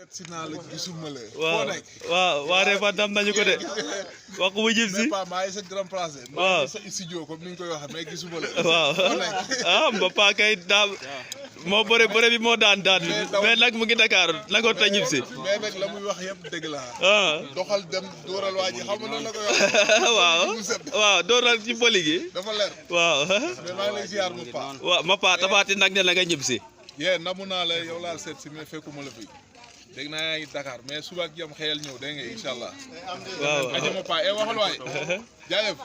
Sinal gisuma la. Waaw waa Refane nañu ko de wax ko bu jib si. Mbappé maa ngi sa grand place. maa ngi sa studio comme ni nga koy waxee mais gisuma la. waaw Mbappé kay daa moo bëre bi moo daan mais nag mu ngi Dakar nangoo ta ñib si. mais nag la muy wax yëpp dëgg la. doxal dem dóoral waa ji xam nga noonu la koy wax. waaw dóoral ci poli gi. dafa leer. waaw. mais maa ngi lay ziar Mbappé. waaw Mbappé tafaati nag ne la nga ñib si. namu naa la yow laa seet si mais fekkuma la fi. dégg naa yaa ngi Dakar mais suba ak jàmm xëyal ñëw dégg nga incha allah. waaw aja Mbappé waxal waay jaajëf.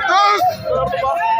Dos!